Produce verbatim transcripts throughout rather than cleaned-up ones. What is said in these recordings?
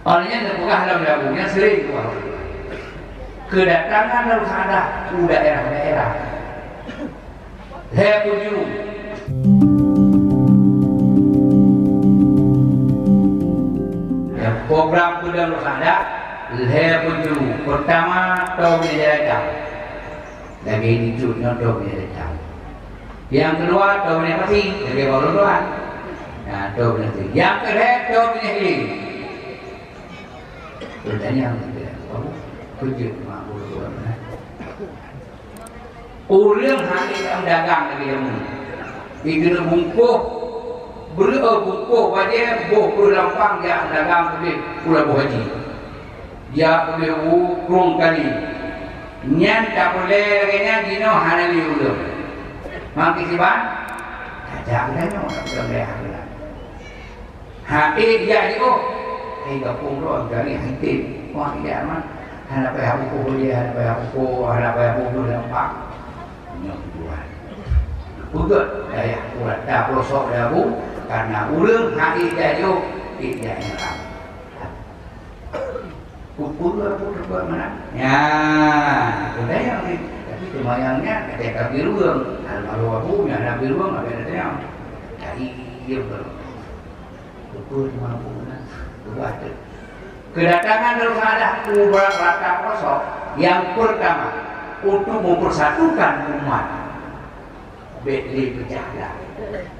Awaknyan neupeugah lom lagu nyang sering geupeugah, keudatangan Darul Sa'adah u daerah-daerah. Lhèe peujeuet. Ya, program peudong Darul Sa'adah lhèe peujeuet. Pertama, toh binéh jalan cang. Lagèe di cut nyoe toh binéh jalan cang. Nyang keudua, toh binéh pasi, lagèe bak ulôn tuan. Nah, toh binéh pasi. Nyang keulhèe, toh binéh hiléng. Peutanyaan, peujeuet mak ulôn tuan, eh. Ureueng hana meudagang lagèe jameun. Ikeuneuk bungkôh breueh, bungkôh bajèe, boh breueh lampang jak meudagang keudéh u Labuhan Haji. Jak keudéh u Krueng Kali. Nyan tapeureulèe lagèe nyan jinoe hana lé ureueng. Makin siban, tajak geutanyoe, tajak geutanyoe. Ha, ék jak jiôh. Ék gampông droe gari hitem. Wah, jak man. Hana payah bungkôh lé, hana payah bungkôh, hana payah bungkôh lampang. Nyoe tujuan. Peugöt dayah pulata pelosok lagu, karena ureueng hana ék jak jiôh, ék jak nyeurang. Peue-peue Abu teupeue meunan? Nyan, peudayang ni. Tapi seumayang nyan, kata ka birueng. Almarhum Abu nyan na birueng, ada tanya. Dari dia ber-, peue-peue cuma Abu meunan. Keubah tu. Kedatangan Darul Sa'adah u Barat Rata Pelosok yang pertama untuk mempersatukan umat. Bèk lé peucah blah.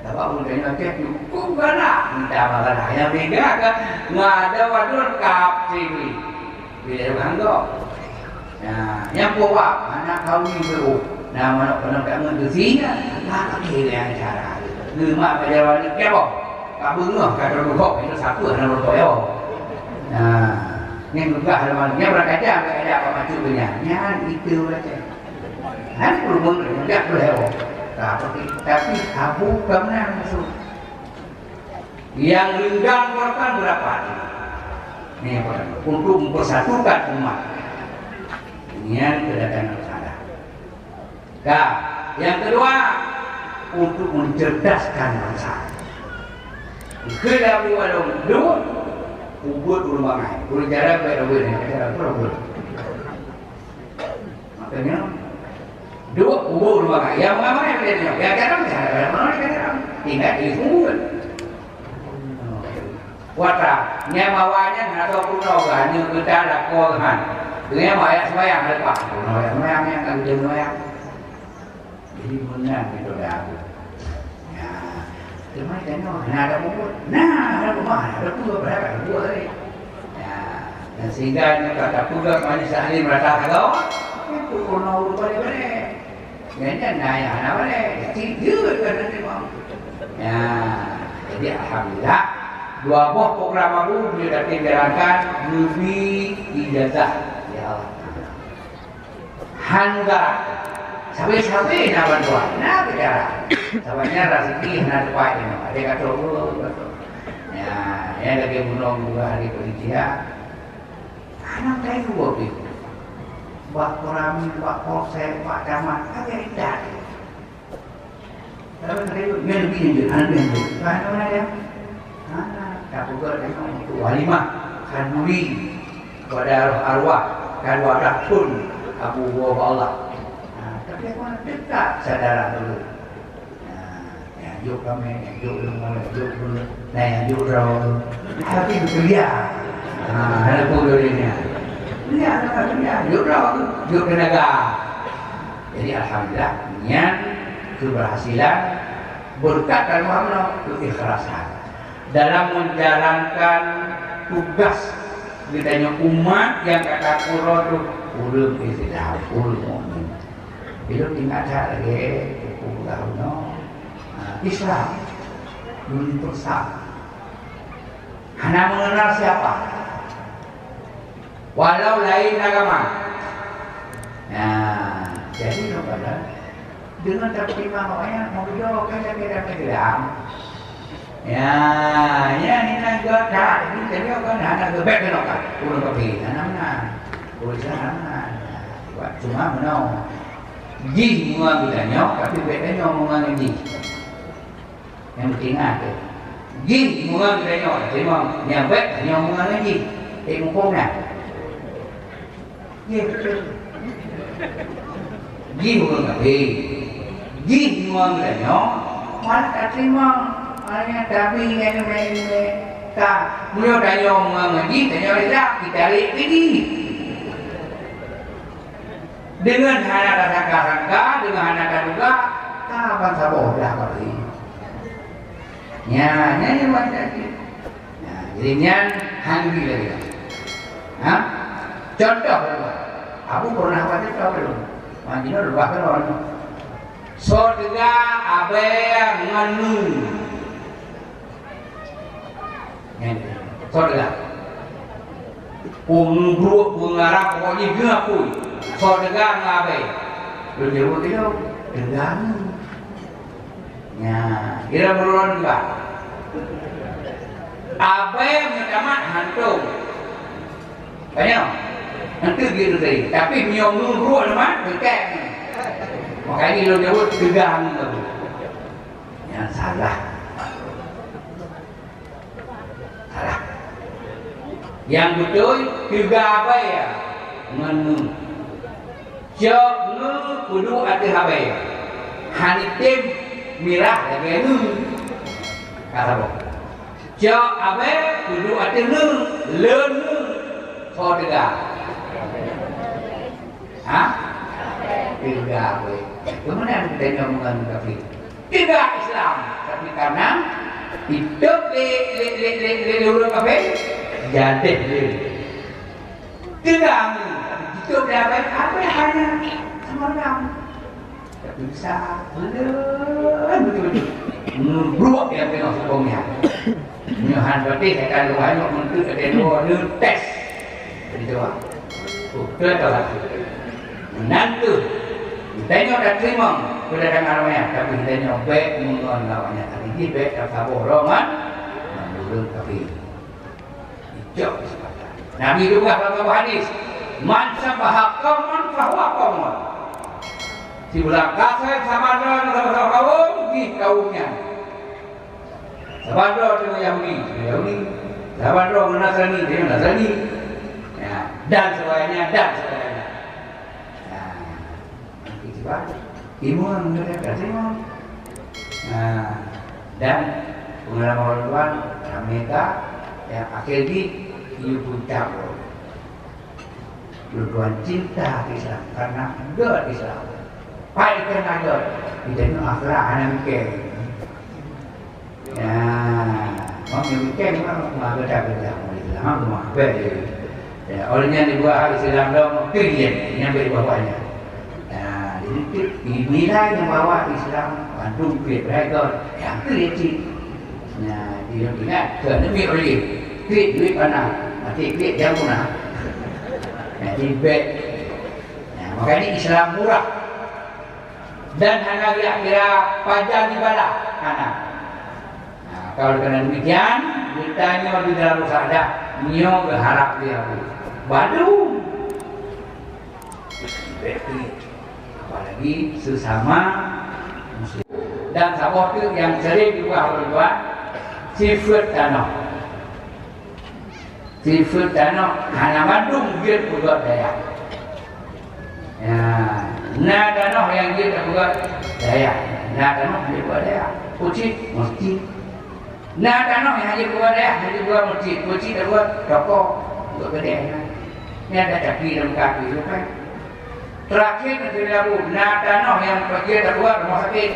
Sabab ureueng tanyoe teuh cukôp galak, mita bak galak. Nyang mega ka ngon adoe wadon kap sibri. Bila ureueng anggô. Nah, nyang peubab, aneuk kawin baru. Nah, manok keunoe tak ngon keusi nyan. Nah, lagèe nyan cara. Geumat bak jalan nyan, kiban. Ka beungoh ka teureuguhok, itu satu hana beutôi. Nah, nyang geupeugah lom, nyang beurangkaja ka eda bak macut geuh nyan. Nyan itu baca. Hana peureumeun jak peulhèe. Tapi, tapi Abu ka meunan maksud. Yang renggang bahkan berapa? Ini yang pertama, untuk mempersatukan umat. Nyan kedatangan Rasulullah. Ka, yang kedua, untuk mencerdaskan bangsa. Keu Abu Along, dua, ubit ureueng bangai. Ureueng jalan baik ubit, ureueng jalan pun ubit. Makanya, dua kubu lembaga. Yang mana yang dia tengok? Yang karam, yang karam, yang karam. Tinggal di kubu. Wata, nyang bawa nyan atau kuno gah, nyoe kita ada kuah han. Dengan ayat sembahyang lepas. Kuno ayat sembahyang yang akan dia sembahyang. Jadi meunan itu dah aku. Ya. Cuma tengok, nah ada bubur. Nah, ada rumah, ada pun berapa buah tadi. Ya. Dan sehingga nyoe ka tapeugah majelis taklim rata sagoe, itu pun mau balik-balik. Nyan nyan na nyang hana balik. Jadi, dia kan nanti mau. Ya. Jadi, alhamdulillah, dua boh program Abu beliau dapat jalankan, geubri ijazah. Ya Allah. Han mudarat. Sabe-sabe na bantuan, na bicara. Sabab nyan raseuki hana teupah jinoe. Ada kata, "Oh, betul." Ya, ya lagi bunoe dua hari pengajian. Anak saya dua pih. Bak Korami, bak Polsek, bak Camat, ada indah. Lalu saya, "Nyan lebih indah, anak dia indah." Kan mana dia? Ha, tak peugah tengok untuk walimah khanduri kepada arwah-arwah, kan wadah pun Abu Bawa Allah. Ha, tapi aku nak dekat saudara dulu. Ha, yang juk kami, yang juk rumah, yang juk dulu. Nah, yang juk rau. Tapi bekerja. Ha, ada pun dulunya. Kerja, kerja, juk rau, juk tenaga. Jadi, alhamdulillah, nyan keberhasilan berkat dari Allah, keikhlasan dalam menjalankan tugas geutanyoe umat nyang ka tapeurot tu ureueng Islam, ureueng mukmin. Bila ingat that lagi, buku baru no, ha, Islam, universal. Hana mengenal siapa. Walau lain agama. Nah, jadi kepada dengan terima makanya mau jawab kan saya kira Islam. Ya, ya ni nak juga tak, ini tadi kan hana gebek kena kan. Urang kafir, hana mana. Urang sana mana. Cuma menau. Jih mua geutanyoe, tapi bèk tanyoe mua ngon jih. Nyang penting ah tu. Jih mua geutanyoe, tapi nyang bèk tanyoe mua ngon jih. Eh, muphom nyan? Jih, beutôi. Jih ureueng kafé. Jih nyoe geutanyoe, malah tateurimong. Hanya tabi ngon imeum-imeum ka. Meunyoe tanyoe meungaji, tanyoe rila, kita rek ke jih. Deungon hana tasangka-sangka, deungon hana taduga, ka ban saboh blah kafé. Nya, nyan nyang ban jadi. Nah, jadi nyan hana lagèe nyan. Ha? Contoh keudua. Abu pernah baca contoh belum? Mak jinoe leubah keudroe. Soe teuga abèe ngon nu. Nyan. Soe teuga. Peue brôk, peue ngarap, pokok jih geuh apui. Soe teuga ngon abèe. Lôn jaweueb ilôn, teuga nu. Nya, kira buruan juga. Abèe meutamah hantom. Tanya, nanti gitu tadi. Tapi meunyoe ngon brôk leumah, dekat. Makanya lôn jaweueb teuga nu. Nyan salah. Salah. Nyang beutôi, teuga abèe ngon nu. Cok nu peuduek ateueh abèe. Hana tem mirah lagèe nu. Ka saboh. Cok abèe peuduek ateueh nu, leuen nu. Soe teuga? Ha? Teuga abèe. Keumeunang geutanyoe meungon kafé? Teuga Islam, tapi karena itôb lé, lé, lé, lé, lé, lé ureueng kafé, jadeh lé. Teuga ngon, tapi jitôb lé abèe, abèe hana sama agama. Tapi bisa, beutôi-beutôi. Meubruek nyang teungoh sukong nyan. Nyoe han patéh, kata lôn hanyok meunteuk kata dua neuteus. Jadi coba. Oh, beutôi atau salah? Meunan kheueh. Geutanyoe tateurimong keudatangan awaknyan, tapi geutanyoe bèk meungon awaknyan. Tapi jih bèk tasaboh droe ngon ureueng kafé. Ijok keuseumpatan. Nabi peugah lam saboh hadis, "Man syabbaha qauman fahuwa qaumun." Sibulan kasai saban droe ngon saboh kaum, jih kaum nyan. Saban droe deungon Yahudi, deungon Yahudi. Saban droe ngon Nasrani, deungon Nasrani. Ya, dan sebagainya, dan sebagainya. Ya, itu sebab imun mereka terima. Nah, dan pengalaman orang tua, mereka yang akhir di hidup puncak. Lôn tuan cinta Islam karena gèt Islam. Pai karena gèt, kita ni akhlak hana mikir. Ya, mau mikir ni mah mau kerja kerja mau Islam, mau apa je. Ya, oleh nyan dibuat hal Islam dong, tu dia nyampe bawahnya. Ya, jadi tu nilai yang bawa Islam, bandum duit beragam, yang tu dia cik. Ya, dia ingat, tu demi oleh, duit, duit mana, mati duit jangan punah. Jadi bèk. Nah, makanya Islam murah dan hana riak kira pajan ibadah hana. Nah, kalau kena demikian, geutanyoe di dalam usaha dah nyoe geuharap dia. Baru. Apalagi sesama muslim. Dan saboh tu yang sering juga berbuat sifat tanah. Sifat tanoh hana mandum jeuet peugöt dayah. Ya, na tanoh nyang jeuet tapeugöt dayah, na tanoh jeuet peugöt dayah. Peucit, meucit. Na tanoh nyang jeuet peugöt dayah, jeuet peugöt meucit. Peucit tapeugöt toko, peugöt keudè. Nyan ada capi dalam kaki tu kan. Terakhir, na tanoh nyang jeuet tapeugöt rumoh sakét.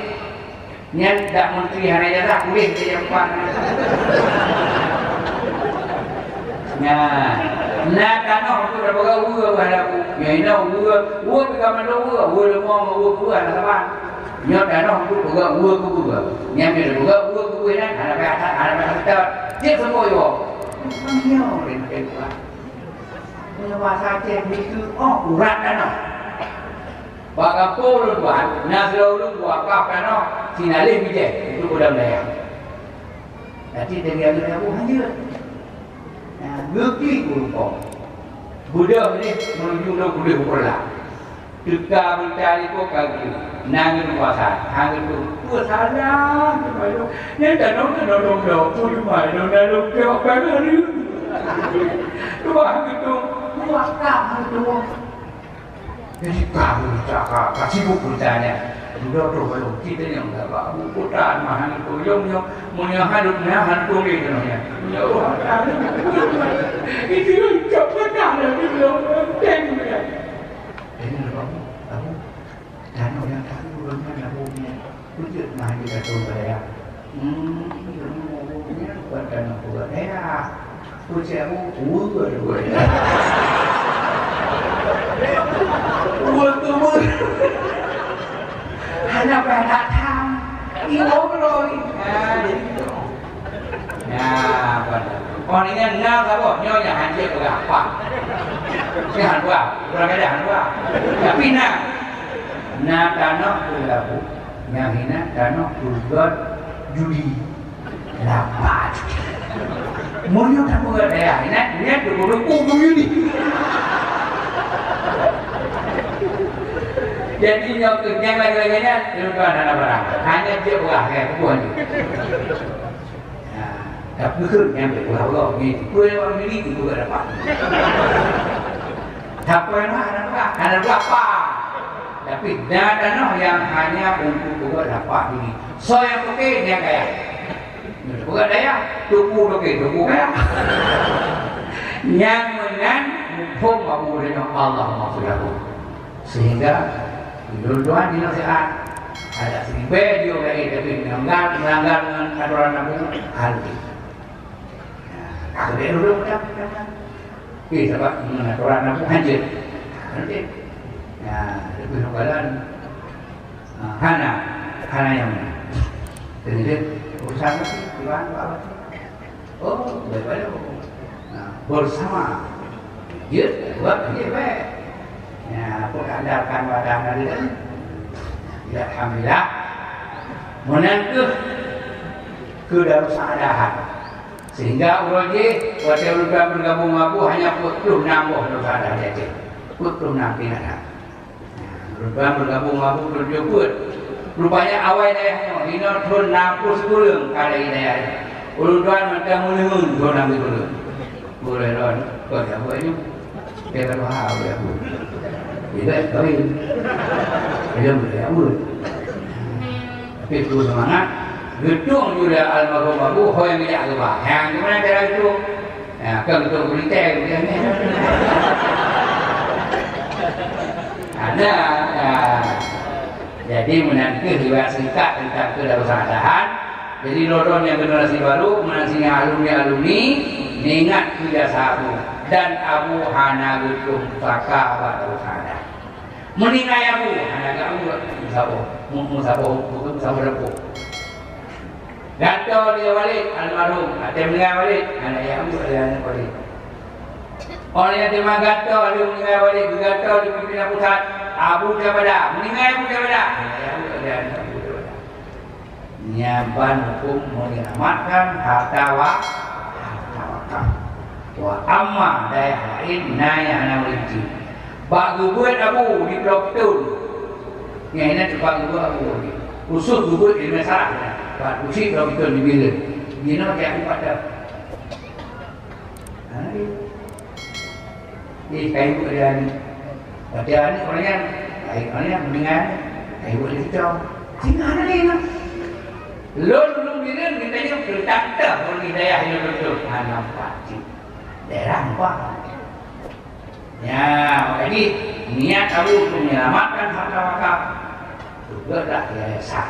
Nyan dak menteri hana ijazah, puléh lé nyang pat. Nyan, na tanoh tu dak peugah weue bah lagu. Nyan inoe weue, weue pih ka mandum weue, weue leumo ngon weue kueh hana saban. Nyoe tanoh tu peugah weue keubeue. Nyan bila peugah weue keubeue nyan hana payah, hana payah seutôt. Cit seumpok iwoe. Nyoe renteng pulang. Meunyoe basa Aceh miseue, oh, urat tanoh. Bak gampông ulôn tuan, na sidroe ureueng geuwakaf tanoh sinaleh bijèh untuk peudong dayah. Tapi dari aneuk Abu hanjeuet. Nah, geuki ureueng kong. Beudôh lé meunurot lôn udeh u Peureulak. Teuka beurita likot ka geuki. Na ngon puasa, hana geutueng. Puasa lah, puasa. Nyan tanoh, tanoh lôn dong, ulôn mai, lôn na lôn piok bang hareuem. Tuah gitu, wakaf gitu. Jadi kamu cakap, kasih buku tanya. Udah tuh, baru kita yang nggak bawa buku tan, mahal itu. Yang, yang, mau yang hadut, yang hadut tulis namanya. Ya Allah, itu yang cakap dah, dia bilang, "Enteng, ya." Ini apa? Apa? Tanoh nyang ka ureueng nyan na buet nyan, peue jeuet na hana jigatong bak dayah? Hmm, ureueng nyan buet tanoh peugöt dayah. Peue cit Abu? Ueh, ueh. Ueh keuh ueh. Hana payah that tham. Iwoe beuloi. Nah, jadi gitu. Nah, pada. Oh, ingat na saboh, nyoe nyang hanjeuet peugah apa? Nyan han peugah, ureueng kaya han peugah. Tapi na, na tanoh keu labu, nyang hina tanoh keu gét judi. Lapak judi. Meunyoe tapeugah dayah, ingat, ingat duku-duku judi. Jadi, nyoe keuh nyang lagèe-lagèe nyan, lôn tuan hana barang. Hanya jeuet peugah, eh, peugah judi. Nah, tapi kheun nyang bèk peugah-peugah, nyan peue nyang bak diri, itu ka dapat. Tapi na hana peugah, hana peugah apa. Tapi na tanoh nyang hanya untuk peugah dapat diri. Soe nyang toke, nyang kaya. Nyang peugah dayah, tuku toke, tuku kaya. Nyang meunan muphom Abu Hurairah, Allahumma ghfir lahu. Sehingga, lôn tuan dinasihat, adak siribèe jioh laén, tapi meulanggar, meulanggar ngon atoran Abu, hana. Nah, ka geubèk lôn tuan, eh, sabab ngon atoran Abu hanjeuet. Hana. Nah, leubeh lôn kalon, ah, hana, hana nyang meunan. Jadi, urusan masih, Iwan, Pak Bupati. Oh, baik-baik. Nah, bersama. Jeuet, buet, jeuet, baik. Ya, apa keandalkan wadah tadi kan? Ya, alhamdulillah. Meunan keuh keu Darussaadahan. Sehingga uroe jih, watèe ulôn ka meugabong ngon Abu, hanya peuet ploh nam boh Darussaadahan di Aceh. Peuet ploh nam pinah. Ulôn tuan meugabong ngon Abu thôn tujoh peuet. Rupanya awai dayah nyoe, inoe thôn nam ploh sikureueng ka lhèe dayah nyoe. Ulôn tuan mantong meuneueng thôn nam sikureueng. Ulôn lôn, "Kon ya, Abu, nyoe." Dia kata, "Wah, Abu, ya, Abu." Dia kata, "Kawin." Dia kata, "Ya, Abu." Tapi terus semangat, geutueng ju lé almarhum Abu, hôi minyak geuba. Nyang gimana cara geutueng? Ya, kan untuk berita, bukan? Ada, ya. Jadi, meunan keuh riwayat singkat tentang keu Darussaadahan. Jadi, lôn nyang generasi baru, meunan singoh alumni-alumni, neuingat keu jasa Abu. Dan Abu hana geutueng pusaka bak Darussaadahan. Meuninggai Abu, hana geuanggô meusaboh, meusaboh, meusaboh dapur. Gato lé Walid almarhum, watèe meuninggai Walid, hana geuanggô lé aneuk Walid. Óh lheueh teuma gato lé meuninggai Walid, geugato di pimpinan pusat, Abu Syabada, meuninggai Abu Syabada, hana geuanggô lé aneuk Abu Syabada. Nyan ban hukôm menyelamatkan harta wa-, harta wakaf. Wa amma dayah laén na nyang hana meurinci. Bak geubeuet Abu di Pulo Piton. Nyang inan teumpat geubeuet Abu di. Khusus geubeuet ileumèe sarah na. Bak Pulo Piton di Bireuen. Di na pakai Abu Pater. Ha, iya. Ih, kayu ada ni. Baca ni orang yang, kayu orang yang mendengar, kayu ada kita. Sini ada ni, nah. Lôn, lôn bilang kita ni perintah dah orang hidayah yang betul. Ha, nampak cit. Daerah nampak. Ya, jadi niat Abu untuk menyelamatkan harta wakaf. Juga dah yayasan.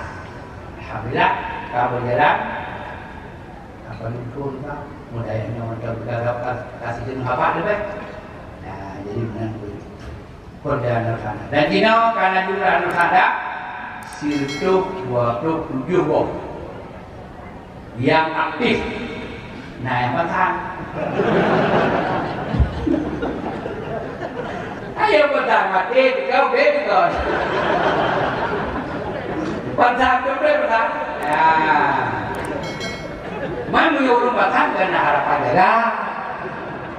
Alhamdulillah, ka berjalan. Apa ni pun ka, mudah yang nyawa kita bergagap ka, kasih jenuh apa tu, eh? Nah, jadi meunan tu. Peureujeukan Darussaadahan. Dan jinoe ka na jumlah Darussaadahan sireutoh dua puluh tujoh boh nyang aktif. Nah, nyang bansa. Ayo bansa maté, kau beda kau. Bansa tu boleh bansa. Ya. Man meunyoe ureueng bansa, kan na harapan jaga.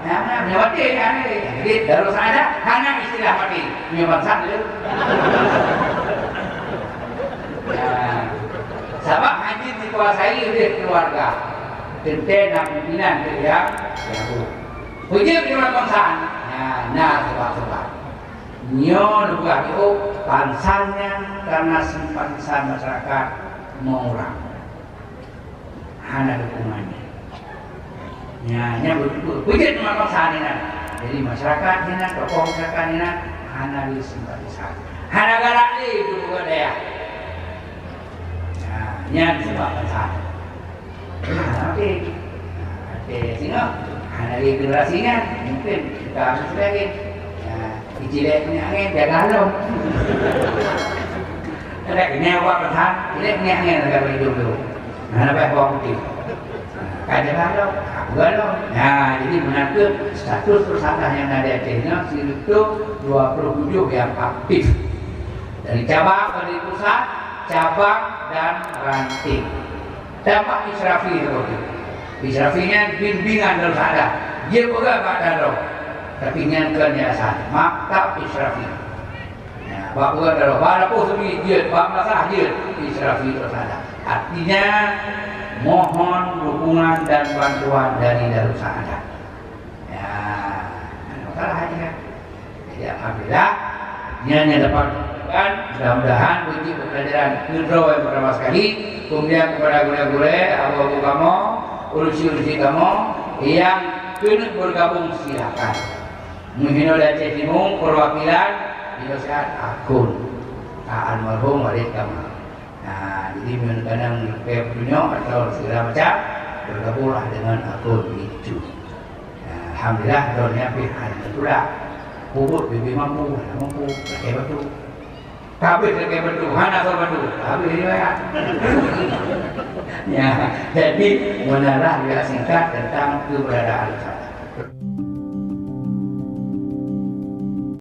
Nah, nah, meunyoe maté, nah, jadi Darussaadahan hana istilah maté. Meunyoe bansa tu. Nah, sabab hana dikuasai oleh keluarga. Teuntée na pimpinan keu nyang jago. Peujeuet nyoe bansa, na, na sabab-sabab. Nyoe neupeugah jiôh, bansa nyan karena simpatisan masyarakat meurang. Hana dukungan nyan. Nyan, nyan beu-, beu-, beujeuet ngon bansa nyan. Jadi, masyarakat nyan, tokoh masyarakat nyan hana lé simpatisan. Hana galak lé keu peugét dayah. Nah, nyan sabab bansa. Hana oke. Oke, singoh. Hana lé generasi nyan. Mungkin kita harus lagi. Nah, Icilek minyak angin, jaga lom. Ada kena awak pesan, cilek minyak angin, jaga lom. Nah, lepas bawang putih. Nah, kan jaga lom, aku lom. Nah, jadi menakut status tersangka yang ada di Aceh ini, itu dua puluh tujuh yang aktif. Dari cabang, dari pusat, cabang, dan ranting. Dampak Israfi seperti itu. Israfi nyan bimbingan Darul Sa'adah. Dia peugah bak dalam. Tapi nyan kan biasa. Maktab Israfi. Ya, bak peugah dalam. Bak dapur sendiri dia. Bak masalah dia. Israfi Darul Sa'adah. Artinya, mohon dukungan dan bantuan dari Darul Sa'adah. Ya, masalah aja. Jadi, alhamdulillah, nyan nyang dapat kan, mudah-mudahan beujeuet pembelajaran keudroe yang pertama sekali, kemudian kepada gurée-gurée, abu-abu kamoe, urusi-urusi kamoe yang keuneuk bergabung, silakan. Meuhinoe dari Aceh Timu, perwakilan di Nasihat Akun, almarhum Walid Kamal. Nah, jadi meunyoe kadang peutunyok atau segala macam, bergabunglah dengan Akun itu. Nah, alhamdulillah, droeneuh pih hana teutulah. Peubuet bibit mampu, hana mampu, lakée batu. Habéh lakée batu, hana soe bantu. Habéh riwayat. Ya, jadi meunalah riwayat singkat tentang keberadaan Ustaz.